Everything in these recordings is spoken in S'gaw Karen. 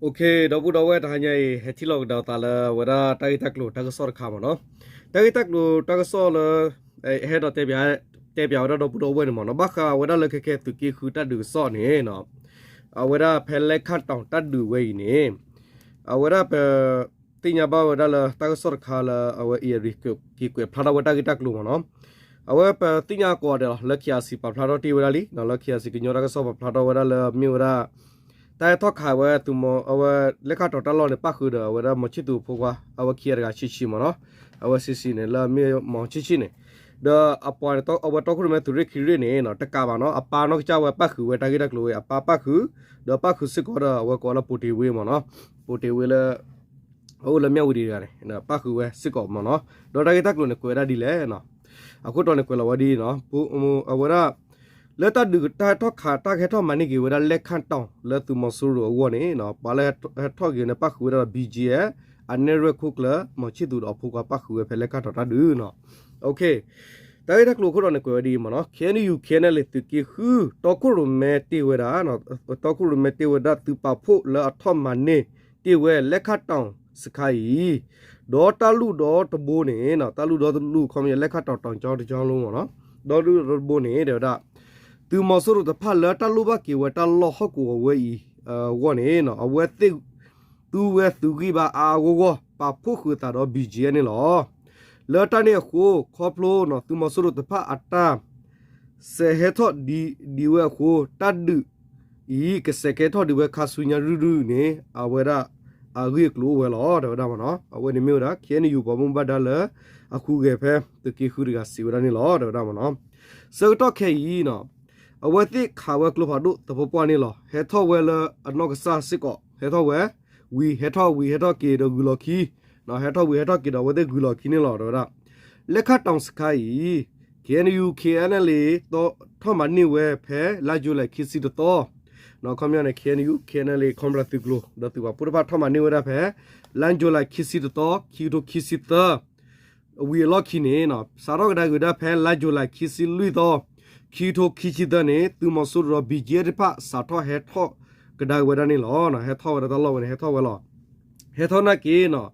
ဒီပုၢ်ဒီဝဲၢ် တဟါညါအံၤ ဟဲထံၣ်လိာ်ကဒီးသးလၢအဝဲဒၣ်တၢ်ဂ့ၢ်တၢ်ကျိၤတၢ်ကစီၣ်တခါမ့ၢ်နီၤ. တၢ်ဂ့ၢ်တၢ်ကျိၤတၢ်ကစီၣ်လၢ ဟဲဒီးတဲပၠး တဲပၠးဝဲဒၣ်ဒီပုၢ်ဒီဝဲၢ်န့ၣ်မ့ၢ်နီၤ, ဘၣ်ဃးဝဲဒၣ်လၢခဲခဲသုးက့ဃုတၢ်ဒုးကစီၣ်န့ၣ် အဝဲဒၣ်ဖဲလဲခၣ်တီၤတၢ်ဒုးဝဲအံၤန့ၣ် အဝဲဒၣ်ပ သ့ၣ်ညါဘၣ်ဝဲဒၣ်လၢတၢ်ကစီၣ်တခါလၢအဝဲအံၤရံၤက့ၤကွဲးဖျါထီၣ်ဝဲတၢ်ဂ့ၢ်တၢ်ကျိၤမ့ၢ်နီၤ. အဝဲပသ့ၣ်ညါကိးဂၤဒဲးလီၤ လၢ KIC ပာ်ဖျါထီၣ်တ့ၢ်ဝဲဒၣ်လံ လၢ KIC ကညီတၢ်ကစီၣ်ပာ်ဖျါထီၣ်ဝဲဒၣ်လၢမ့ၢ်ဝဲဒၣ် တၢ်ဟဲထီၣ်ခးဝဲသုးမီၤ အဝဲလဲခၣ်တီၤတၢ်လီၢ်န့ၣ် ပၣ်ဃုာ်ဒီးအဝဲဒၣ်မီၤဆံၣ်သူးအဖိခွါ အဝဲခံဂၤတဂၤဆံဆံမ့ၢ်နီၤ. အဝဲဆံဆံန့ၣ် လၢအမ့ၢ်မီၤဆံဆံန့ၣ် ဒီးအပှၤန့ၣ် အဝဲတီခိၣ်ရိၣ်မဲသုးရ့ၣ်ခံရ့ၣ်န့ၣ် တကးဘၣ်နီၤ အပၢ်နီၢ်ကစၢ်ဝဲပၣ်ဃုာ်ဝဲတၢ်ဂ့ၢ်တၢ်ကျိၤဝဲ အပၢ်ပၣ်ဃုာ် ဒီးပၣ်ဃုာ်စ့ၢ်ကီးဒီးအဝဲကိးလၢပိတ့ၤဝ့မ့ၢ်နီၤ. ပိတ့ၤဝ့လၢ အအိၣ်လၢမၠၣ်ဝတံၤတဂၤန့ၣ် ပၣ်ဃုာ်ဝဲစ့ၢ်ကီးမ့ၢ်နီၤ. ဒီးတၢ်ဂ့ၢ်တၢ်ကျိၤန့ၣ် ကွဲးဝဲဒၣ်ဒ်လဲၣ်နီၤ. အခိၣ်တီန့ၣ်ကွဲးလီၤဝဲဒ်အံၤနီၤ, အဝဲဒၣ် လၢတၢ်ဒုးတၢ်ဟဲထီၣ်ခး တၢ်ကဟဲထီၣ်မၤန့ၢ်က့ၤဝဲဒၣ်လဲခၣ်တီၤလၢသုးမီၤစိရိၤအဂီၢ်န့ၣ် ပှၤလၢဟဲထီၣ်က့ၤန့ၣ် ပၣ်ဃုာ်ဝဲဒၣ်ဒီး BGF အနဲၣ်ရွဲၣ်ခိၣ်ကျၢၢ် မီၤဆံၣ်သူးဒီးအဖိခွါပၣ်ဃုာ်ဝဲဖဲလဲခၣ်တီၤတၢ်ဒုးနီၤ. တၢ်ဂ့ၢ်တၢ်ကျိၤအခိၣ်တီန့ၣ်ကွဲးဝဲဒ်အံၤမ့ၢ်နီၤ, KNU KNLA သုးက့ဃု တီခိၣ်ရိၣ်မဲတ့ၢ်ဝဲဒၣ် တီခိၣ်ရိၣ်မဲတ့ၢ်ဝဲဒၣ်သုးပာ်ဖှိၣ်လၢအထီၣ်မၤန့ၢ်တ့ၢ်ဝဲလဲခၣ်တီၤစခါအံၤ, ဒီးတၢ်လူၢ်ဒီတဘိန့ၣ် တၢ်လူၢ်ဒီတလူၢ် ခီပညီ လဲခၣ်တီၤတီၤကၠီတကၠီလိမ့ၢ်နီၤ, ဒီးတၢ်လူၢ်ဒီတဘိန့ၣ် တဲဝဲဒၣ် သုးမီၤစိရိၤတဖၣ်လၢတၢ်လိၣ်ဘၣ်က့ၤဝဲတၢ်လီၢ်ဟီၣ်ကဝီၤဝဲအံၤအဂီၢ်န့ၣ် အဝဲသ့ၣ်သူဝဲသုးဂံၢ်ဘါအါအါဂီၢ်ဂီၢ် ပာ်ဖှိၣ်ဃုာ်အသးဒီး BGF န့ၣ်လီၤ. လၢတၢ်န့ၣ်အဃိ ခီဖျိသုးမီၤစိရိၤတဖၣ်အတၢ် စဲးဟဲထီၣ်ဒံးဝဲအဃိ တၢ်ဒုးအံၤ ကစဲးကဲထီၣ်ဒံးဝဲခါဆူညါရုၢ်ရုၢ်န့ၣ် အဝဲဒၣ်အဂ့ၢ်အကျိၤအိၣ်ဝဲလီၤ တဲဝဲဒၣ်မ့ၢ်နီၤ. အဝဲန့ၣ်မ့ၢ်ဝဲဒၣ် KNU ပှၤဘၣ်မူဘၣ်ဒါလၢ အဃုဂဲၤဖဲသုးက့ဃုတဂၤစံးဝဲဒၣ်န့ၣ်လီၤ တဲဝဲဒၣ်မ့ၢ်နီၤ. ဆၢကတီၢ်ခဲအံၤနီၤ အဝဲသ့ၣ်ခးဝဲကျိဖးဒိၣ်သပှၢ်ပှၢ်န့ၣ်လီၤ. ဟဲထီၣ်ဝဲလၢအနီၢ်ကစၢ်စ့ၢ်ကီး ဟဲထီၣ်ဝဲ ဝံၤဟဲထီၣ်ဝံၤဟဲထီၣ်က့ၤဒီးဂုၤလီၤခံ, ဟဲထီၣ်ဝံၤဟဲထီၣ်က့ၤဒီးအဝဲသ့ၣ်ဂုၤလီၤခံန့ၣ်လီၤ တဲဝဲဒၣ်. လဲခၣ်တီၤစခါအံၤ KNU KNLA ထီၣ်မၤန့ၢ်ဝဲဖဲလါယူၤလံခံဆံတသီ, ခီပညီန့ၣ် KNU KNLA Cobra သုးကျိၤ ဒီးသုးပာ်ဖှိၣ်တဖၣ်ထီၣ်မၤန့ၢ်ဝဲဒၣ်ဖဲ လါယူၤလံခံဆံတသီ ခံကထိခံဆံသၢ ဝံၤအလီၢ်ခံန့ၣ် စးထီၣ်ကဒါက့ၤဝဲဒၣ်ဖဲလါယူၤလံခံဆံလွံၢ်သီ ခံကထိခံဆံသၢန့ၣ် သုးမီၤစိရိၤဒီး BGF တဖၣ်စးထီၣ်ဟဲထီၣ်ကဒါက့ၤဝဲဒၣ်န့ၣ်လီၤ. ဟဲထီၣ်ဝဲဒၣ်တၢ်လီၢ်ဝဲန့ၣ် ဟဲထီၣ်ဝဲလီၤ. ဟဲထီၣ်နာ်က့နီၤ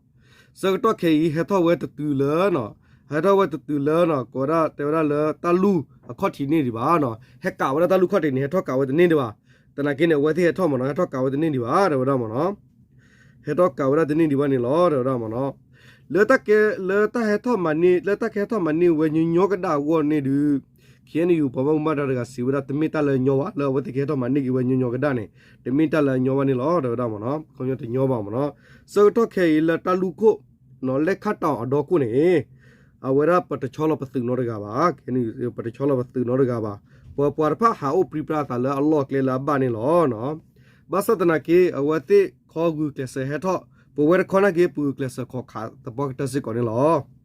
ဆၢကတီၢ်ခဲအံၤ ဟဲထီၣ်ဝဲတတုၤလၢ ဟဲထီၣ်ဝဲတတုၤလၢနီၤ ကိးဝဲဒၣ်တဲဝဲဒၣ်လၢတၢ်လူၢ်အခီၣ်ထံးန့ၢ်ဒံးဘၣ်နီၤ. ဟဲကးဝဲဒၣ်တၢ်လူၢ်ခီၣ်ထံးန့ၣ် ဟဲထီၣ်ကးဝဲတန့ၢ်ဒံးဘၣ်. သနာ်က့န့ၣ် အဝဲသ့ၣ်ဟဲထီၣ်မ့ၢ်နီၤ ဟဲထီၣ်ကးဝဲတန့ၢ်ဒံးဘၣ် တဲဝဲဒၣ်မ့ၢ်နီၤ. ဟဲထီၣ်ကးဝဲဒၣ်တန့ၢ်ဒံးဘၣ်န့ၣ်လီၤ တဲဝဲဒၣ်မ့ၢ်နီၤ. လၢတၢ်ကဲ လၢတၢ်ဟဲထီၣ်မၤန့ၢ် လၢတၢ်ကဟဲထီၣ်မၤန့ၢ်ဝဲညီညီကဒၣ်အဂီၢ်န့ၣ်ဒုး KNU ပှၤဘၣ်မူဘၣ်ဒါတဂၤစံးဝဲဒၣ် တမ့ၢ်တၢ်လၢအညီဘၣ် လၢအဝဲသ့ၣ်ကဟဲထီၣ်မၤန့ၢ်က့ၤဝဲညီညီကဒၣ်န့ၣ် တမ့ၢ်တၢ်လၢအညီဘၣ်န့ၣ်လီၤ တဲဝဲဒၣ်မ့ၢ်နီၤ. ခီပညီတညီဘၣ်မ့ၢ်နီၤ. ဆၢကတီၢ်ခဲအံၤလၢတၢ်လူၢ်ခိၣ် လဲခၣ်တီၤအဒီခိၣ်န့ၣ် အဝဲဒၣ်ပတဆီလီၤပသုးနီတဂၤဘၣ်. ပတဆီလီၤပသုးနီတဂၤဘၣ်. ပပှၤတဖၣ်ဟးအိၣ်ပြံပြါအသးလၢအလီၢ်အကျဲလၢအဘၣ်န့ၣ်လီၤ. ဘၣ်ဆၣ်သနာ်က့ အဝဲသ့ၣ်ခီဂုာ်ကျဲးစၢးဟဲထီၣ် ပဝဲတခီနာ်က့ ပဂုာ်ကျဲးစၢးခိးခးသပှၢ်ကတၢၢ်စ့ၢ်ကီးန့ၣ်လီၤ.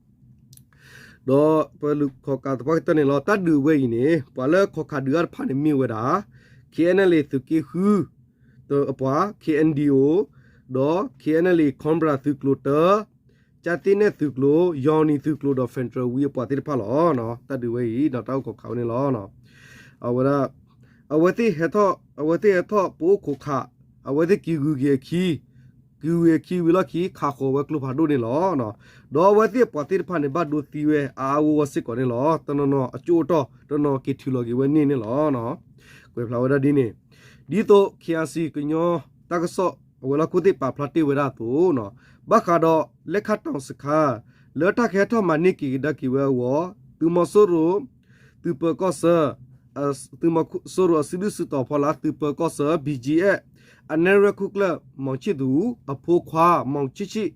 ဒီးပလူၤခိးခးသပှၢ်ကတၢၢ်န့ၣ်လီၤ. တၢ်ဒုးဝဲအံၤန့ၣ် ပှၤလၢခိးခးဒုးတၢ်တဖၣ်န့ၣ်မ့ၢ်ဝဲဒၣ် KNLA သုးက့ဃု အပှၤ KNDO ဒီး KNLA Cobra သုးကျိၤတၢ ကၠၢ်သ့ၣ်နဲၣ်သုးကျိၤ ယီၤနံၤသုးကျိၤဒီး Federal Wing အပှၤသ့ၣ်တဖၣ်လီၤ. တၢ်ဒုးဝဲအံၤ ဒီးတၢ်အိၣ်ခိးခးဝဲန့ၣ်လီၤ. အဝဲဒၣ် အဝဲသ့ၣ်ဟဲထီၣ် အဝဲသ့ၣ်ဟဲထီၣ်ပအိၣ်ခိးခး အဝဲသ့ၣ်က့ၤဂုၤက့ၤအခံ က့ၤဂုၤက့ၤအခံဝံၤလီၢ်ခံ ခးဃီၤဝဲကျိဖးဒိၣ်န့ၣ်လီၤ. ဒီးအဝဲသ့ၣ်ပှၤသ့ၣ်တဖၣ်န့ၣ် ဘၣ်ဒိသံဝဲအါအါဂီၢ်ဂီၢ်စ့ၢ်ကီးန့ၣ်လီၤ. တနီၤနီၤအကၠိအတီၢ် တနီၤက့ၤထုးလီၤက့ၤဝဲန့ၣ်န့ၣ်လီၤ. ကွဲးဖျါဝဲဒၣ်ဒ်န့ၣ် ဒ်သိး KIC ကညီတၢ်ကစီၣ်အဝဲၤလီၢ်ခိၣ်သ့ၣ်ပာ်ဖျါတ့ၢ်ဝဲဒၣ်အသိး ဘၣ်ဃးဒီးလဲခၣ်တီၤစခါ လၢတၢ်ကဟဲထီၣ်မၤန့ၢ်က့ၤကဒါက့ၤဝဲအဂီၢ် သုးမီၤစိရိၤ သုးပၢၤကီၢ်ဆၢ သုးမီၤစိရိၤအစုဒုၣ်စုတီၤဖီလာ် သုးပၢၤကီၢ်ဆၢ BGF အနဲၣ်ရွဲၣ်ခိၣ်ကျၢၢ် မီၤဆံၣ်သူး အဖိခွါ မီၤဆံၣ်ဆံၣ်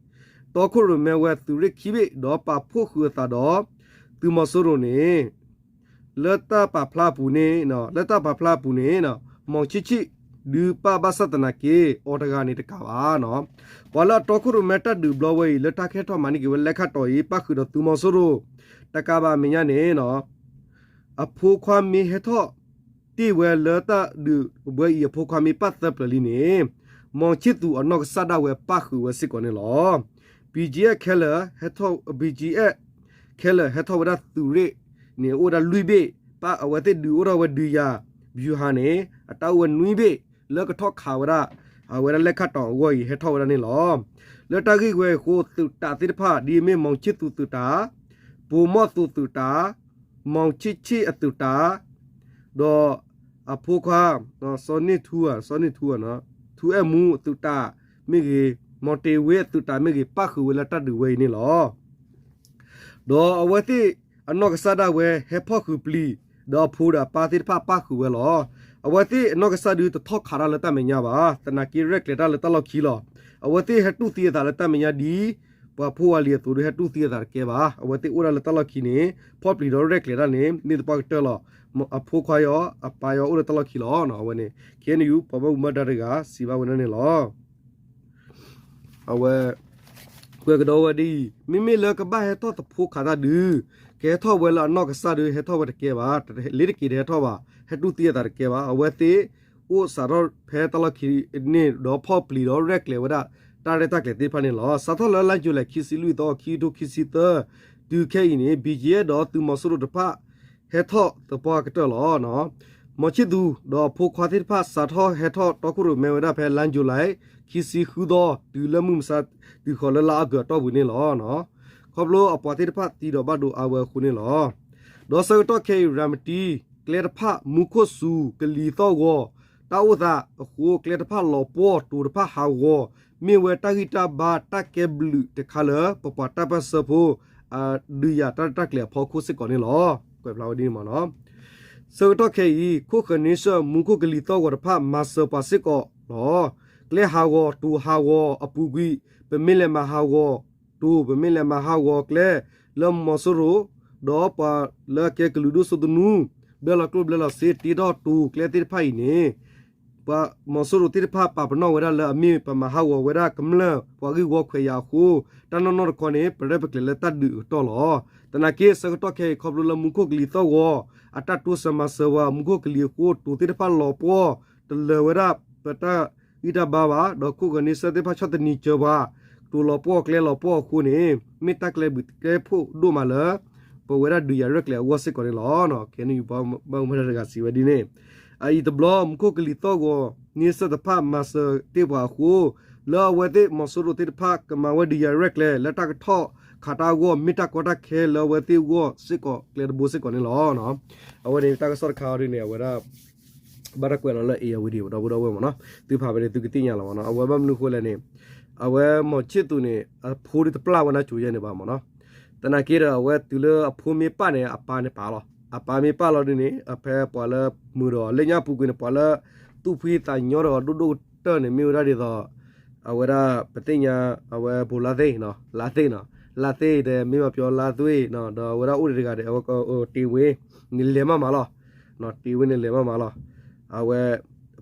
တီခိၣ်ရိၣ်မဲဝဲသုးရ့ၣ်ခံဘ့ၣ် ဒီးပာ်ဖှိၣ်ဃုာ်အသးဒီး သုးမီၤစိရိၤန့ၣ် လၢတၢ်ပာ်ဖျါအပူၤန့ၣ် လၢတၢ်ပာ်ဖျါအပူၤန့ၣ် မီၤဆံၣ်ဆံၣ် ဒုးပၢ်ဘၣ်ဆၣ်သနာ်က့ အီၤတဂၤန့ၣ်တကးဘၣ်နီၤ. ပှၤလၢအတီခိၣ်ရိၣ်မဲတၢ်ဒုးဘျီဝဲအံၤ လၢတၢ်ကဟဲထီၣ်မၤန့ၢ်က့ၤဝဲလဲခၣ်တီၤအံၤ ပၣ်ဃုာ်ဒီးသုးမီၤစိရိၤ တကးဘၣ်အမဲာ်ညါန့ၣ် အဖိခွါမ့ၢ်ဟဲထီၣ်တ့ၢ်ဝဲလၢတၢ်ဒုးဝဲအံၤအဖိခွါမ့ၢ်ပၣ်သၢပျၢၤလံန့ၣ် မီၤဆံၣ်သူးအနီၢ်ကစၢ်ဒၣ်ဝဲပၣ်ဃုာ်ဝဲစ့ၢ်ကီးန့ၣ်လီၤ. BGF ခဲလၢာ်ဟဲထီၣ် BGF ခဲလၢာ်ဟဲထီၣ်ဝဲဒၣ်သုးရ့ၣ်န့ၣ် အိၣ်ဝဲဒၣ်လွံၢ်ဘ့ၣ်, ပၣ်အဝဲသ့ၣ်ဒုးအိၣ်ထီၣ်ဝဲဒုးယၤ ဗျူဟာ န့ၣ် အတၢ်အိၣ်ဝဲနွံဘ့ၣ် လၢကထီၣ်ခးဝဲဒၣ် အဝဲဒၣ်လဲၣ်ခၣ်တီၤအဂီၢ်အံၤ ဟဲထီၣ်ဝဲဒၣ်န့ၣ်လီၤ. လၢတၢ်ဂ့ၢ်ဝဲအံၤအဃိ သုးတးသ့ၣ်တဖၣ် ဒ်အမ့ၢ် မောင်ချစ်သူ သုးတး, ဗိုလ်မှူး သုးတး, မောင်ချစ်ချစ် အသုးတး, ဒီးအဖိခွါ စီၤန့ၢ်ထူ စီၤန့ၢ်ထူ ထူအဲၣ်မူ အသုးတးမ့ၢ်ဂ့ၤ, မောင်တေဝ့ အသုးတးမ့ၢ်ဂ့ၤ ပၣ်ဃုာ်ဝဲလၢတၢ်ဒုးဝဲအံၤန့ၣ်လီၤ. ဒီးအဝဲသ့ၣ်အနီၢ်ကစၢ်ဒၣ်ဝဲ ဟဲဖီၣ်ဃုာ်ပျံၤ, ဒီးအဖိဒီးအပၢ်သ့ၣ်တဖၣ်ပၣ်ဃုာ်ဝဲလီၤ. အဝဲသ့ၣ်အနီၢ်ကစၢ်ဒုးတထီၣ်ခးတၢ်လၢတၢ်မဲာ်ညါဘၣ်. သနာ်က့ရဲၣ်ကျဲၤတၢ်လၢတၢ်လီၢ်ခံလီၤ. အဝဲသ့ၣ်ဟဲတူၢ်သံအသးလၢတၢ်မဲာ်ညါဒ် ပှၤဖိဝၤလံၤအသိးဒီး ဟဲတူၢ်သံအသးတကဲဘၣ်. အဝဲသ့ၣ်အိၣ်ဒၣ်လၢတၢ်လီၢ်ခံန့ၣ် ဖီၣ်ပျံၤဒီးရဲၣ်ကျဲၤတၢ်န့ၣ် မ့ၢ်သပှၢ်ကတၢၢ်လီၤ. အဖိခွါယီၤ အပၢ်ယီၤအိၣ်လၢတၢ်လီၢ်ခံလီၤ. အဝဲန့ၣ် ခ့ၣ်အဲၣ်ယူၣ် ပှၤဘၣ်မူဘၣ်ဒါတဂၤ စံးဘၣ်ဝဲဒၣ်န့ၣ်လီၤ. အဝဲ ပှဲၤကဒီးဝဲဒ်အံၤ, မ့မ့ၢ်လၢကဘၣ်ဟဲထီၣ်သဖိခးတၢ်ဒုး, ကဟဲထီၣ်ဝဲလၢအနီၢ်ကစၢ်ဒုး ဟဲထီၣ်ဝဲတကဲဘၣ်, လ့ၤတက့ၤတဟဲထီၣ်ဘၣ်, ဟဲတူၢ်သံအသးတကဲဘၣ်. အဝဲသ့ၣ်အိၣ်စးထီၣ်ဖဲတၢ်လီၢ်ခံန့ၣ် ဒီးဖီၣ်ပျံၤဒီးရဲၣ်ကျဲၤဝဲဒၣ် တၢ်ရဲၣ်တၢ်ကျဲၤသ့ၣ်တဖၣ်န့ၣ်လီၤ. စးထီၣ်လၢလါယူၤလံ ခံဆံလွံၢ်သီ ခံကထိခံဆံသၢ တုၤခဲအံၤန့ၣ် ဘံၣ်ကယဲၣ် ဒီးသုးမီၤစိရိၤတဖၣ် ဟဲထီၣ်သပှၢ်ကတၢၢ်လီၤ. မီၤဆံၣ်သူး ဒီးအဖိခွါသ့ၣ်တဖၣ် စးထီၣ်ဟဲထီၣ်တီခိၣ်ရိၣ်မဲဝဲဒၣ်ဖဲလါယူၤလံ ခံဆံဃုသီ တုၤလၢမုၢ်မဆါ တုၤဃီၤလၢလါအီကူးအတီၢ်ပူၤန့ၣ်လီၤ. ခီဖျိအပှၤသ့ၣ်တဖၣ်သံဒီးဘၣ်ဒိအါဝဲအဃိန့ၣ်လီၤ. ဒီးဆၢကတီၢ်ခဲအံၤ ရၤမတံ ကျဲတဖၣ် မူခိၣ်စူၤ ကလံၤသီၣ်ဂီၤ တၢ်အိၣ်သးအဃိ ကျဲတဖၣ်လီၤပှီၢ် တိၤတဖၣ်ဟးဂီၤ မ့ၢ်ဝဲတၢ်ဂံၢ်တၢ်ဘါတၢ်ကဲဘျုးတခါလၢ ပပှၤတၢ်ပၢၢ်ဆၢဖိ အဒုးယၤတၢ်ရဲၣ်တၢ်ကျဲၤအဖီခိၣ်စ့ၢ်ကီးန့ၣ်လီၤ. ကွဲးဖျါဝဲဒ်န့ၣ်မ့ၢ်နီၤ. ဆၢကတီၢ်ခဲအံၤ ခိၣ်ဃၢၤန့ဆၢၣ် မူခိၣ်ကလံၤသီၣ်ဂီၤတဖၣ် မၤစၢၤပှၤစ့ၢ်ကီးလီၤ. ကျဲဟးဂီၤ တိၤဟးဂီၤအပူၤကွံာ် ပမ့ၢ်လဲၤမၤဟးဂီၤ တိၤ ပမ့ၢ်လဲၤမၤဟးဂီၤကျဲ လၢမီၤစိရိၤ ဒီးပှၤလၢအကဲကလုာ်ဒိၣ်စိသနူ ဘျၢလီၤကျိၣ်ဘျၢလီၤစ့ တ့ထီၣ်တိၤကျဲသ့ၣ်တဖၣ်အံၤန့ၣ် ပှၤမီၤစိရိၤသ့ၣ်တဖၣ်ပာ်ပနီၣ်ဝဲဒၣ်လၢအမ့ၢ်ပမၤဟးဂီၤဝဲဒၣ်ကမျၢၢ်ပှၤဂ့ၢ်ဝီခွဲးယာ်အဃိ တၢ်နီၢ်နီၢ်တခီန့ၣ် ပရဲၣ်ပကျဲၤလၢတၢ်ဒုးအကတီၢ်လီၤ. သနာ်က့ဆၢကတီၢ်ခဲအံၤ ခီဖျိလၢမူခိၣ်ကလံၤသီၣ်ဂီၤ အတၢ်တိစၢၤမၤစၢၤဝဲ မူခိၣ်ကလံၤအဃိ တိၤသ့ၣ်တဖၣ်လီၤပှီၢ် တလၢၤဝဲဒၣ်ပတၢ်ဂံၢ်တၢ်ဘါဘၣ် ဒီးခိၣ်ဃၢၤန့ဆၢၣ်သ့ၣ်တဖၣ်ဆီၣ်သနံးစၢၤပှၤ တိၤလီၤပှီၢ်ကျဲလီၤပှီၢ်အဃိန့ၣ် မ့ၢ်တၢ်ကျဲဘျုးကျဲဖှိၣ်ဒိၣ်မးလၢ ပဝဲဒၣ်ဒုးယၤရဲၣ်ကျဲၤအဂီၢ်စ့ၢ်ကီးန့ၣ်လီၤ. ခဲအံၤ ဘၣ်မူဘၣ်ဒါတဂၤစံးဝဲဒ်န့ၣ် အအံၤတဘျီ မူခိၣ်ကလံၤသီၣ်ဂီၤ န့ဆၢၣ်တဖၣ်မၤစၢၤတ့ၢ်ပှၤအဃိ လၢအဝဲသ့ၣ်မီၤစိရိၤသ့ၣ်တဖၣ် ကမၤဝဲဒုးယၤရဲၣ်ကျဲၤ လၢတၢ်ကထီၣ်ခးတၢ်အဂီၢ် မ့ၢ်တၢ်ကီတၢ်ခဲလၢအဝဲသ့ၣ်အဂီၢ်စ့ၢ်ကီး ကျဲတဘိစ့ၢ်ကီးန့ၣ်လီၤ. အဝဲန့ၣ်တၢ်ကစီၣ်တခါအံၤဒ်န့ၣ် အဝဲဒၣ် ဘၣ်တၢ်ကွဲးလီၤလၢ အ့ၣ်ယၤဝံၤဒံး ဒီပုၢ်ဒီဝဲၢ်မ့ၢ်နီၤ သုဖးဖဲန့ၣ် သုကသ့ၣ်ညါလီၤမ့ၢ်နီၤ အဝဲဘၣ်မနုၤအဃိလဲၣ်န့ၣ် အဝဲမီၤဆံၣ်သူးန့ၣ် အဖိဒ်တပျၢ်ဝဲနၢ်ကၠိယဲၢ်န့ၣ်ဘၣ်မ့ၢ်နီၤ သနာ်က့ဒီး အဝဲတုၤလၢအဖိမ့ၢ်ပၢ်န့ၣ် အပၢ်န့ၣ်ပာ်လီၤ အပၢ်မ့ၢ်ပၢ်လီၤဒ်န့ၣ် အဖဲပှၤလၢမုာ်ဒီးလၢညါပူၤကွံာ်န့ၣ် ပှၤလၢသူၣ်ဖှံသးညီဒီးဒိၣ်ဒိၣ်ကတၢၢ်န့ၣ် မ့ၢ်ဝဲဒၣ်ဒ်သိး အဝဲဒၣ်ပသ့ၣ်ညါ အဝဲဘိးလါသ့ၣ်နီၤ လါသ့ၣ်နီၤ လါသ့ၣ်ဒီးမ့ၢ်ဘၣ်ပျီလါသွ့ၣ်နီၤ ဒီးအဝဲဒၣ်အိၣ်ဒံးတဂၤဒီး အဝဲတ့ဝ့ န့ၣ်လဲၤမးမးလီၤ တ့ဝ့န့ၣ်လဲၤမးမးလီၤ အဝဲ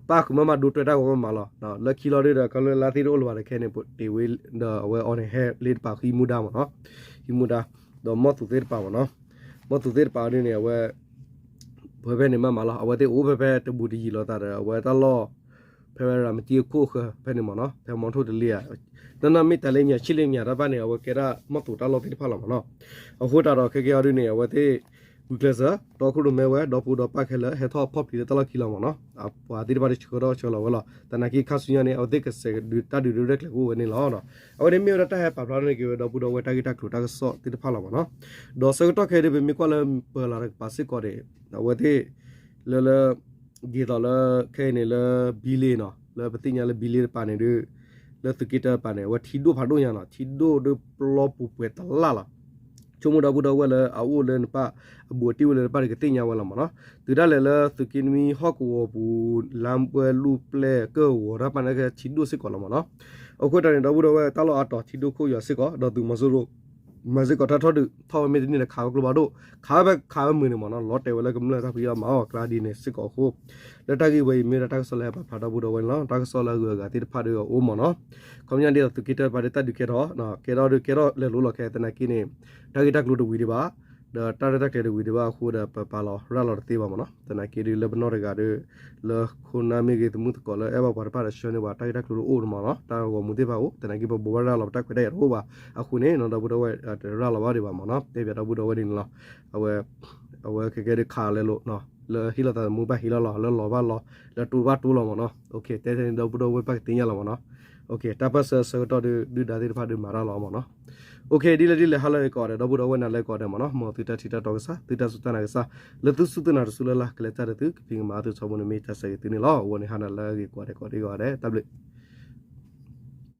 ပၣ်ဃုာ်မးမးဒိတွဲတၢ်ဂီၤမးမးလီၤ လၢခံလီၤဒုဒီး ခီလၢလါသ့ၣ်တအိၣ်လၢၤဘၣ်ဒီးခဲန့ၣ် တ့ဝ့ဒီးအဝဲအီၤန့ၣ်ဟဲလၢတပာ်ဟံးမူဒါမ့ၢ်နီၤ ဟံးမူဒါ ဒီးမီၢ်သူးသ့ၣ်တပာ်မ့ၢ်နီၤ မီၢ်သူးသ့ၣ်တပာ်ဒ်န့ၣ် အဝဲ ဖဲဖဲန့ၣ်မးမးလီၤ အဝဲသ့ၣ်အိၣ်ဖဲဖဲတဘူးတယံာ်လိာ်သးဒီး အဝဲတၢ်လီၢ် ဖဲဖဲရၤမတံအခိၣ်အဃၢၤဖဲန့ၣ်မ့ၢ်နီၤ ဖဲမီထိၣ်တလ့ဧါ နီၢ်နီၢ်မ့ၢ်တၢ်လၢညါဆံးလၢညါတၢ်ဘၣ်န့ၣ် အဝဲကဲဒၣ်မီၢ်သူးတၢ်လီၢ်သ့ၣ်တဖၣ်လီၤမ့ၢ်နီၤ အဃိသတးဒီးခဲကဲအီၤဒ်န့ၣ် အဝဲသ့ၣ် ဂုာ်ကျဲးစၢး တီခိၣ်ရိၣ်မဲဝဲ ဒီပုၢ်ဒီပၢ်ခဲလၢာ် ဟဲထီၣ်ဖီၣ်ပျံၤလၢတၢ်လီၢ်ခံလီၤမ့ၢ်နီၤ အပှၤသ့ၣ်တဖၣ်တဆှၢထီၣ်ဆှၢလီၤဝဲလီၤ သနာ်က့ခါဆူညါန့ၣ် အဝဲသ့ၣ်ကစဲးဒုးတၢ်ဒုးဒုးရဲၣ်ကျဲၤကအိၣ်ဝဲန့ၣ်လီၤ အဝဲန့ၣ်မ့ၢ်ဝဲဒၣ်တၢ်ဟဲပာ်ဖျါန့ၣ်က့ၤဝဲ ဒီပုၢ်ဒီဝဲၢ်တၢ်ဂ့ၢ်တၢ်ကျိၤတၢ်ကစီၣ်သ့ၣ်တဖၣ်လီၤမ့ၢ်နီၤ ဒီးဆၢကတီၢ်ခဲအံၤဒ်ပမ့ၢ်ကွၢ်လၢပၢၤလၢ်တကပၤစ့ၢ်ကီးန့ၣ် အဝဲသ့ၣ် လၢလၢ ဒ်သိးလၢခဲအံၤန့ၣ်လၢဘံလ့နီၤ လၢပသ့ၣ်ညါလၢဘံလ့တပၤန့ၣ်ဒီး လၢသုးက့တၢတပၤန့ၣ် အဝဲထံဒိၣ်ဖးဒိၣ်ညါနီၤ ထံဒိၣ်ဒီးပျီပူၤပှဲၤတလၢ်လီၤ ဆိကမိၣ်ဒီပုၢ်ဒီဝဲၢ်လၢအအိၣ်လၢနပၢ်အဘူးအတံၢ်ဝဲလၢတပၣ်န့ၣ် ကသ့ၣ်ညါဝဲလီၤမ့ၢ်နီၤ တုၤဒၣ်လဲာ်လၢသုးက့နွံဟီၣ်ကဝီၤပူၤ လါပှဲၤလူၢ်ပျဲၢ်ကၢၢ်ဂီၤတၢ်ပၣ်န့ၣ်ကထံဒိၣ်စ့ၢ်ကီးလီၤမ့ၢ်နီၤ အဃိတၢ်န့ၣ် ဒီပုၢ်ဒီဝဲၢ်တၢ်လီၢ်အါတီၤထံဒိၣ်ခိၣ်ယွၤစ့ၢ်ကီး ဒီးသုးမီၤစိရိၤ မၤစ့ၢ်ကီးတၢ်ထီၣ်ဒုး ထီၣ်ဝဲမ့ၢ်တန့ၢ်ဒီးခးဝဲကျိဖးဒိၣ် ခးဝဲဖဲခးဝဲမုာ်န့ၣ်မ့ၢ်နီၤ လီၤတဲာ်ဝဲလၢကမျၢၢ်တၢ်ဖံးအီၣ်မၤအီၣ်အကျါဒ်န့ၣ်စ့ၢ်ကီးအဃိ လၢတၢ်ဂ့ၢ်ဝဲအံၤမ့ၢ်ဝဲဒၣ်တၢ်ကစီၣ်လၢဟဲပာ်ဖျါဒီပုၢ်ဒီဝဲၢ်န့ၣ်လီၤ တၢ်ကစီၣ်လၢအဂုၤအဂၤသ့ၣ်တဖၣ်ဒီးအိၣ်မ့ၢ်နီၤ ခီပညီဒ်သိးသုးက့တၢတပၤဒီးတၢ်ဒုးကဲထီၣ် ကဲထီၣ်ဒီးကဲထီၣ်လဲၤလိၤလီၤခဲ သနာ်က့န့ၣ် တၢ်ဂ့ၢ်တၢ်ကျိၤတဝံၤဒံးဘၣ် ဒီးတၢ်ရဲၣ်တၢ်ကျဲၤတဝံၤဒံးဘၣ်အဃိဒီး ပပာ်လီၤရၤလီၤတသ့ဘၣ်မ့ၢ်နီၤ သနာ်က့ဒ်လၢပနီၢ်တဂၤဒီး လၢခိၣ်နၢ်မ့ၢ်ဂ့ၤ သမုၣ်သကိးလၢအဲၣ်ဘၣ်ပှၤတဖၣ်ဒီးဆှၢန့ၢ်ပှၤ တၢ်ဂ့ၢ်တၢ်ကျိၤတအိၣ်မ့ၢ်နီၤ တၢ်ဂီၤမူသ့ၣ်တဖၣ်အိၣ် သနာ်က့ပဘိးဘၣ်ရၤလီၤပတၢ်ခွဲးတၢ်ယာ်တအိၣ်ဘၣ် အဃိန့ၣ် ဒီပုၢ်ဒီဝဲၢ်တရၤလီၤဘၣ်ဒံးဘၣ်မ့ၢ်နီၤ တဲပၠးဒီပုၢ်ဒီဝဲၢ်ဒ်န့ၣ်လီၤ အဝဲ အဝဲခဲကဲဒုးခးလဲၤလိာ် လၢဟ့ၣ်လီၤသးသမူဘၣ်ဟ့ၣ်လီၤလီၤ လၢလီၤဘၣ်လီၤ လၢတိၤဘၣ်တိၤလီၤမ့ၢ်နီၤ. တဲထဲန့ၣ် ဒီပုၢ်ဒီဝဲၢ်ပၢ်ကသ့ၣ်ညါလီၤမ့ၢ်နီၤ. တၢ်ပၢၢ်ဆၢဆၢကတီၢ်ဒုး ဒုၣ်ဒါသ့ၣ်တဖၣ်ဒုးမၤတၢ်လီၤမ့ၢ်နီၤ. ဒ်လဲၣ်ဒ်လဲၣ် ဟါလၢအဂ့ၤကိးဂၤဒဲး ဒီပုၢ်ဒီဝဲၢ်နၤလၢကိးဂၤဒဲးမ့ၢ်နီၤ. မ်သုတၢ်ထံၣ်တၢ်တီကစၢ် သုတၢ်စူၢ်တၢ်နာ်ကစၢ် လၢသုစူၢ်သုနာ်တစူၢ်လၢ်လၢ် ကလဲၤတၢ်ဒီးသု ကဖံးကမၤသုထီဘိန့ၣ် မ့ၢ်တၢ်ဆၢဂ့ၤသုန့ၣ်လီၤ. အဝဲန့ၣ်ဟါနၤလၢအဂ့ၤကိးဂၤဒဲး ကိးဒံကိးဂၤဒဲး တၢ်ဘျုး